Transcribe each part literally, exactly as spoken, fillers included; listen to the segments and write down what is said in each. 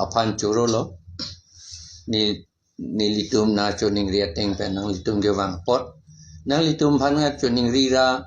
aphan choro lo. Ni, nelitum nangchoningri ateng pen nanglitum kevang apot, nanglitum aphan nangchoningri ra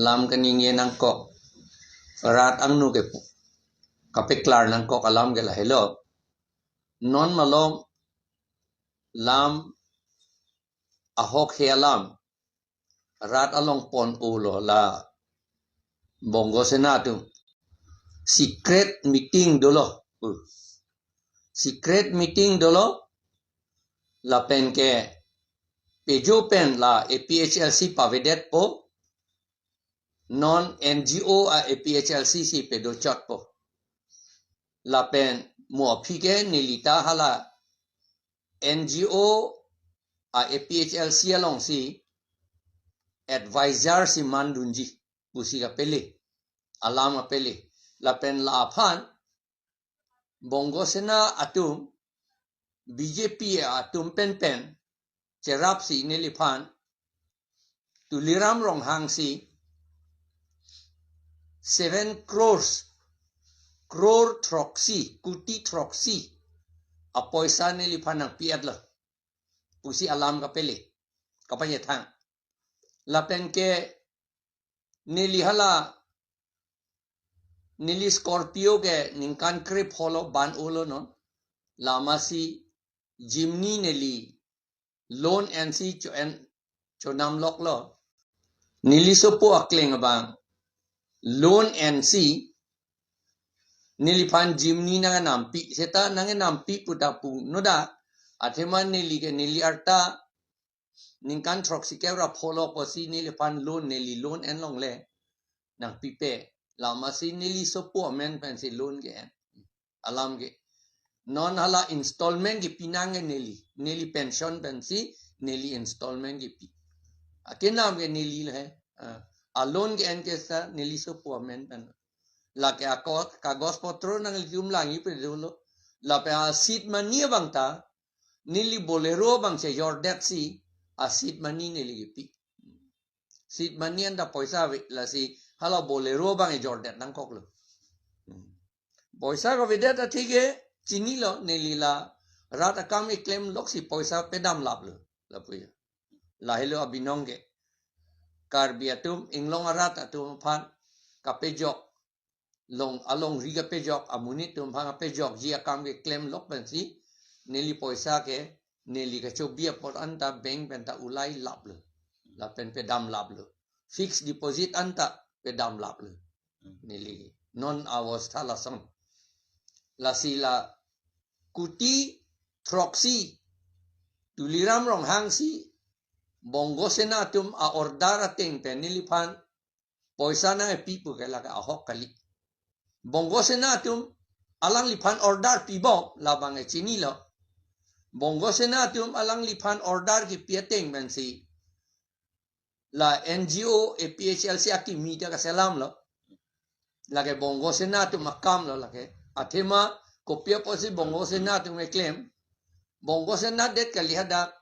lam kaningje nangkok, rat angno ke kapeklar nangkok alam ke lahelo. Non malom lam ahok he alam rat along pon-olo la Bongo Sena atum secret meeting dolo. Uh. Secret meeting dolo, lapen ke pejo pen la A P H L C pavedetpo, non N G O a A P H L C si pedochotpo. Lapen mo aphi ke neli ta hala N G O a A P H L C alongsi advisor si mandunji pusi kapele, alam kapele. Lapen la aphan Bongo Sena atum, B J P atum penpen cherapsi neliphan Tuliram Ronghang si seven crores, crore throksi, kuti throksi apoisa neliphan nangpi-etlo pusi alam kapele, kapachethang. Lapen ke neli hala, neli Scorpio ke ningkan krepho lo ban-olo non. Lamasi Jimny neli loan ensi cho-en, chonam loklo. Neli sopo akleng abang loan ensi neliphan Jimny nangnampi, seta nangnampi pu ta pu noda. Athema neli ke neli arta ningkan throksi kep ra pho lo pusi neliphan loan, neli loan en longle nangpipe. Lamasi neli sopo amen pensi loan ke-en. Alam ke. Non hala installment kepi nangke neli. Neli pension pensi neli installment kepi. Akenam ke neli lo he. Ah, a loan ke-en ke sa neli sopo amen pen. Lake ako kagos potro nanglitum langji pe dolo. Lapen a seed money abang ta neli Bolero abang chejordetsi a seed money neli kepi. Seed money anta poisa ave, lasi hala Bolero abang ejordet nangkoklo. Hmm. Poisa kavedet athe ke chinilo, neli la rat akam keklem loksi poisa pedam laplo. Lapu ya. Lahelo abinong ke. Karbi atum, inglong arat atum aphan kapejok, long, alongri kapejok, amonit atum aphan kapejokji akam keklem lok pensi neli poisa ke, neli kachobi apot anta bank pen ta ulai laplo. Lapen pedam laplo. Fixed deposit anta pedam laplo. Neli non abostha lason. Lasi la kuti throksi Tuliram Ronghang si Bongo Sena atum a-order ateng pen neliphan poisa nangpi pu ke lake ahok kali. Bongo Sena atum alangliphan order pibom labang e chinilo. Bongo Sena atum alangliphan order kepi ateng pensi la N G O A P H L C akimi ta kaselamlo. Lake Bongo Sena atum akam lo lake. Athema kopi apotsi Bongo Sena atum keklem. Bongo Sena det kali hadak.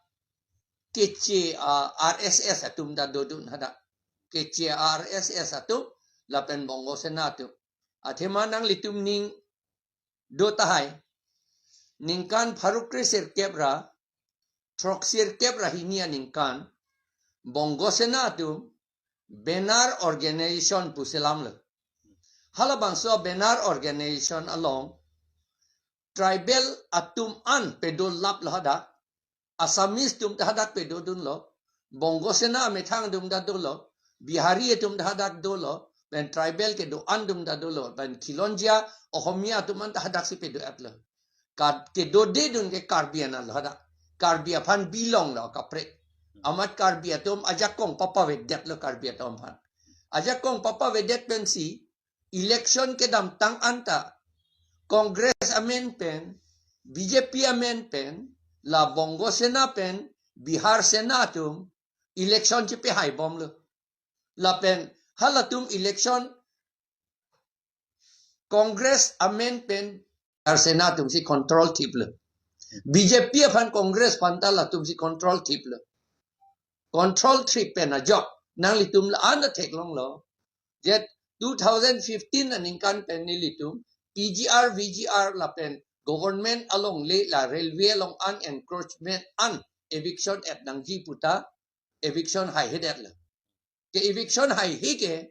Keche a R S S atum ta dodun hadak. Keche a R S S atum lapen Bongo Sena atum. Athema nanglitum ning do tahai. Ningkan pharo kre sirkep ra, throksi sirkep ra hini aningkan, Bongo Sena atum banner organization pusi lamlo. Halabangso banner organization along tribal atum an pedo laplo hadak, Assamese atum ta hadak pedodunlo, Bongo Sena amethang atum ta dolo, Bihari atum ta hadak dolo, pen tribal kedo-an atum ta dolo, pen Khilonjia Ohomia atum an ta hadaksi pedo-etlo. Ka-, kedodedun ke Karbi Anglong lo hadak. Karbi aphan bilong lo kaprek. Amat Karbi atum ajakong papavedetlo Karbi atum aphan. Ajakong papavedet pensi election kedamtang anta Congress amen pen, B J P amen pen, la Bongo Sena pen, Bihar Sena atum election chipehaibomlo. Lapen halatum election Congress amen pen Bihar Sena atumsi control thiplo. B J P aphan Congress aphan ta latumsi control thiplo. Control thip pen ajok nanglitum la-an ta theklonglo. Jet two thousand fifteen aningkan pen nelitum P G R, V G R lapen government alongle la railway along an encroachment an eviction et nangji puta eviction haihedet lo. Ke eviction haihe ke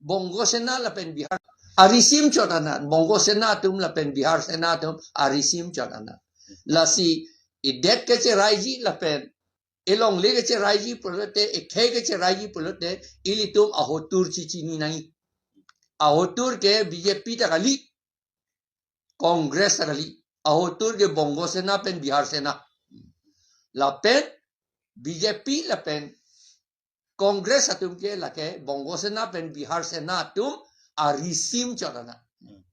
Bongo Sena lapen Bihar arisim chot anat, Bongo Sena atum lapen Bihar Sena atum arisim chot anat. Lasi idet kecheraiji lapen elongle kecheraiji pulote, ekhei kecheraiji pulote, ilitum ahotur chichini nangji. Ahotur ke B J P ta kali, Congress ta kali. Ahotur ke Bongo Sena pen Bihar Sena. Lapen B J P lapen Congress atum ke lake Bongo Sena pen Bihar Sena atum arisim chot anat. Hmm.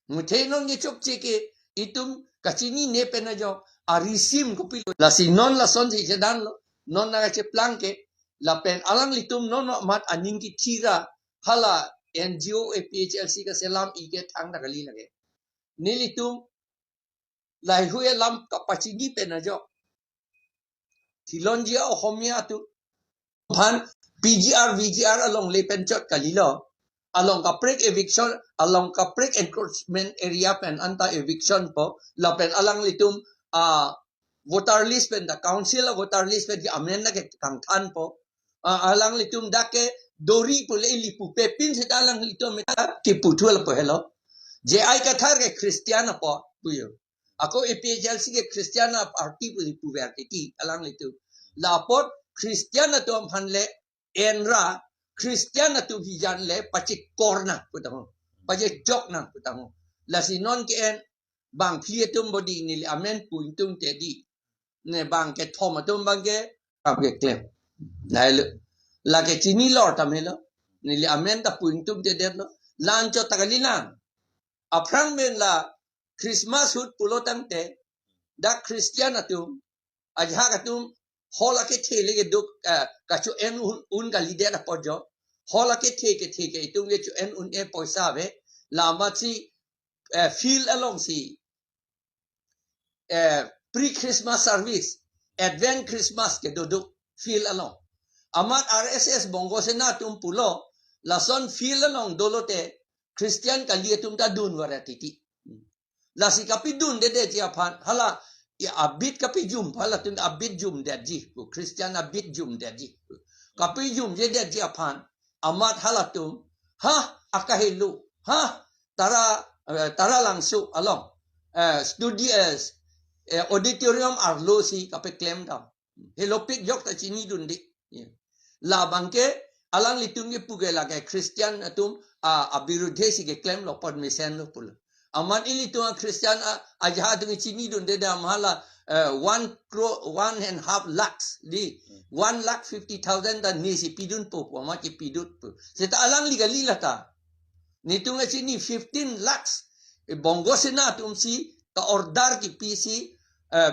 Muthe non ke chokche ke itum kachinine pen ajok arisim kopilo. Lasi non lasonsi chedanlo. Non nangkacheplang ke lapen alanglitum non amat aning kithira hala N G O A P H L C kaselam ike thangta kali lake. Nelitum laheihui alam kapachini pen ajok. Thilonji Ohomia atum aphan P G R, V G R alongle pen chot kalilo. Along kaprek eviction, along kaprek encroachment area pen anta eviction po. Lapen alanglitum, ah, voter list pen ta, council a voter list pen ke amend ta ke kangthan po. Ah, alanglitum dak ke dori pule ili pupe pin seta alanglitum meta kiputhu lapu helo. J I Kathar ke Christian apo puyo. Ako A P H L C ke Christian a party pu puver titi alanglitum. Lapot Christian atum aphan le enra Christian atum hijan le pachekor nang putang ho. Pachechok nang putang ho. Lasi non ke-en bangphli atum bodi neli amen pu ingtungte di. Ne bangkethom atum bangke kapkeklem. Lahelo. Lake chinilor tame lo. Neli amen ta pu ingtungtedetlo. La-an chot ta kalilang. Aphrang pen la Christmas ahut pulo tangte dak Christian atum, ajahak atum, hall akethe le keduk, eh, kacho-en un, un kalidet apot jo. Hall akethe kethe ke itum kecho-en un-e poisa ave. La amatsi, eh, field alongsi, eh, pre-Christmas service, Advent Christmas kedoduk field along. Amat R S S Bongo Sena atum pulo, lason field along dolote Christian kali atum ta dun vara titi. Lasi kapidundedetji aphan, hala, ya abit kapijum, halatum abit jumdetji, Christian abit jumdetji. Kapijumjedetji aphan, amat halatum, ha, akahelo, ha, Tara, eh, Taralangso along, eh, studio, eh, eh, auditorium arlosi kapeklem dam. Helopik jok ta chinidunde. Ya. Labangke alanglitum kepu ke lake Christian atum a, abirudhe si keklemlo apot mesenlo pulo. Amat ilitum a Christian a, ajahak atum chinidunde dam hala, eh, one crore, one and half lakhs di, one lakh fifty thousand ta nesi pidunpo pu, amat kepidunpo. Seta alangli kali lata. Netum kachini fifteen lakhs, eh, Bongo Sena atumsi ka-order kipisi, eh,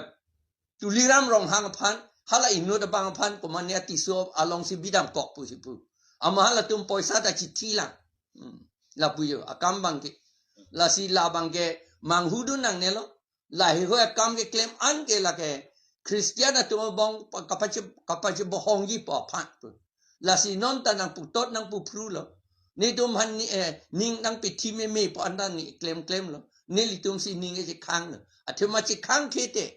Tuliram Ronghang aphan, hala inut abang aphan, komane a Tisso alongsi bidamkok pusi pu. Ama halatum poisa ta chithi lang. Hmm. Lapu jo, akam bangke. Lasi labangke, manghudun nangnelo. Laheihui akam keklem an ke lake Christian atum abang pa-, kapache, kapachebohongji pu aphan pu. Lasi non ta nangputot nangpuphrulo. Netum aphan ni, eh, ning nangpethi meme pu anta ni klemklemlo. Nelitumsi ning kechekhanglo. Athema chekhang khete.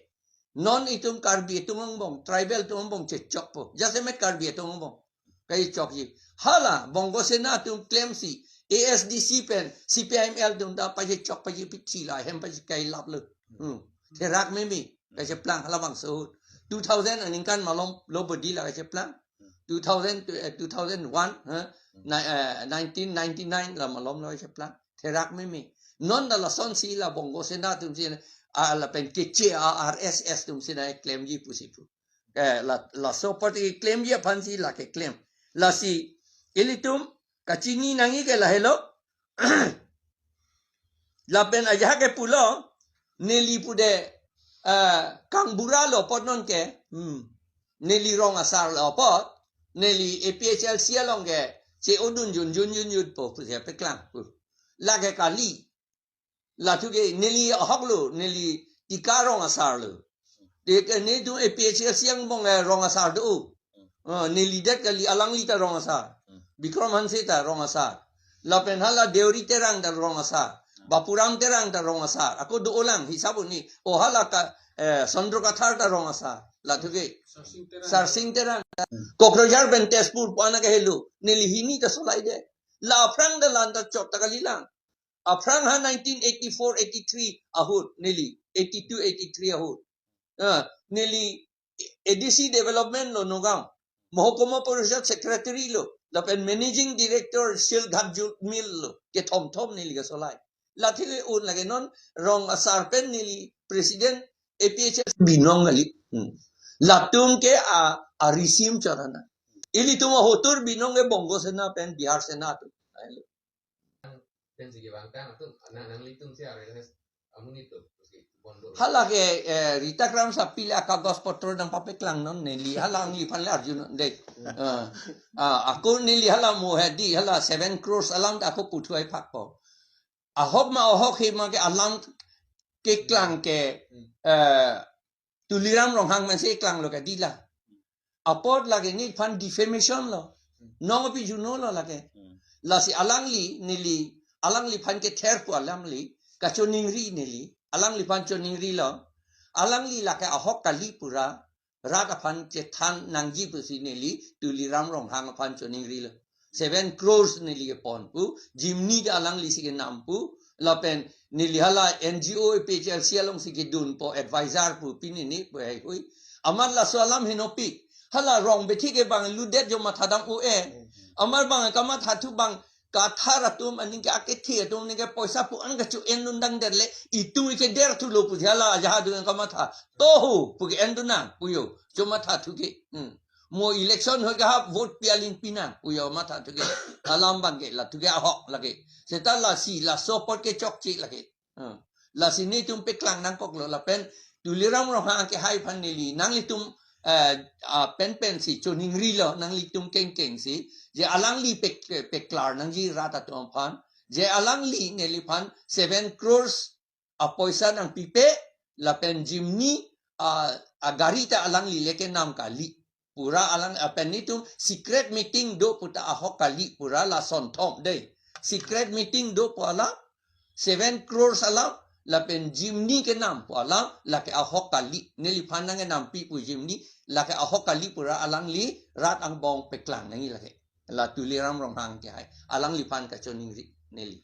Non itum Karbi atum angbong, tribal atum angbong chechokpo. Jasemet Karbi atum angbong kachechokji. Hala, Bongo Sena atum klemsi, A S D C pen, C P I M L atum ta pachechok pachepithi la, hem pachekailaplo. Hmm. Therak meme, kacheplang halabangso ahut. Two thousand aningkan malomlo bodi la kacheplang. Two thousand, eh, two thousand one, ha? Ni-, eh, nineteen ninety-nine la malomlo kacheplang. Therak meme. Non ta lasonsi la Bongo Sena atumsi, ah, lapen keche a R S S atumsi nangklemji pusi pu. Eh, la, laso apot keklemji aphansi la keklem. Lasi, ilitum, kachini nangji ke lahelo. Lapen ajahak kepulo, neli pude, eh, kangburalo apot non ke, hmm, neli rong asarlo apot, neli A P H L C along ke, che-odun junjun junjun po, pusi peklang pu. Lake kali. Lathu ke neli ahoklo, neli Tika rong asarlo. Te ke netum A P H L C angbong, eh, rong asar do. Ah, neli det kali, alangli ta rong asar. Bikram Hanse ta rong asar. Lapen hala Deuri Terang ta rong asar. Bapuram Terang ta rong asar. Ako do-olang hisap un-e. O hala ka, eh, Chandra Kathar ta rong asar. Lathuke. Sarsing Terang. Sarsing Terang. Kokrajhar pen Tezpur pu-an ke helo. Neli hini ta solai det. La aphrang ta la-an ta chot ta kalilang. Aphrang ha nineteen eighty-four eighty-three ahut neli. Eighty-two eighty-three ahut. Ah, neli A D C development lo Nagaon. Mahakuma Parishad secretary lo. Lapen managing director Sialghat Jute Mill lo. Kethom thom neli kesolai. Lathuke un lake non rong asar pen neli president A P H L C binong kali. Hmm. Latum ke a, a risim chot ana. Ilitum ahotur binong ke Bongo Sena pen Bihar Sena atum. Pensi kevang tang atum, nang, nanglitum si arel has amonit atum, terus ke bondo. Hala ke, eh, Rita Kramsapi le akagos potro nangpapeklang non neli, hala nangliphan le arjunon dei. Hmm. Ah, ah, ako neli hala mo hedi, hala seven crores alam ta ako puthuai phakpo. Ahok ma ahok he ma ke alam keklang ke, Hmm. eh, Tuliram Ronghang pensi klanglo ke dei la. Apot lake neliphan defamation lo. Nong api juno lo lake. Hmm. Lasi alangli neli, alangliphan kether pu alamli, kachoningri neli, alangliphan choningrilo. Alangli lake ahok kali pura, rat aphan chethan nangji pusi neli, Tuliram Ronghang aphan choningrilo. Seven crores neli kepon pu, Jimny ta alangli si kenam pu, lapen neli hala N G O A P H L C alongsi kedunpo advisor pu pini ni pu haihui. Amat laso alam henopik. Hala rong bethi ke bang ludet jo mathadam u-e. Amat bang kamatha thu bang Kathar atum aning ke akethi atum aning ke poisa pu-an kacho-en lundang derle itum ke der thulo pu hala ajahak atum kamatha. Tohu pu ke-en dunang puyo. Chomatha thuke. Hmm. Mo election hoi kahap vote pi aling pinang puyo matha thuke. Alam bang ke lathuke ahok lake. Seta lasi laso apot ke chokche lake. Hmm. Lasi netum peklang nangkoklo lapen Tuliram Ronghang kehai aphan neli nanglitum, eh, ah, pen pensi choningrilo nanglitum kengkengsi. Je alangli pek, peklar nangji rat atum aphan. Je alangli neliphan seven crores apoisa nangpipe, lapen Jimny, ah, agari ta alangli le kenam kali. Pura alang, ah, pen netum secret meeting do pu ta ahok kali pura lason thom dei. Secret meeting do pu alam, seven crores alam, lapen Jimny kenam pu alam, lake ahok kali. Neliphan nangkenampi pu Jimny, lake ahok kali pura alangli rat angbong peklang nangji lake. La Tuliram Ronghang kehai. Alangliphan kachoningri neli.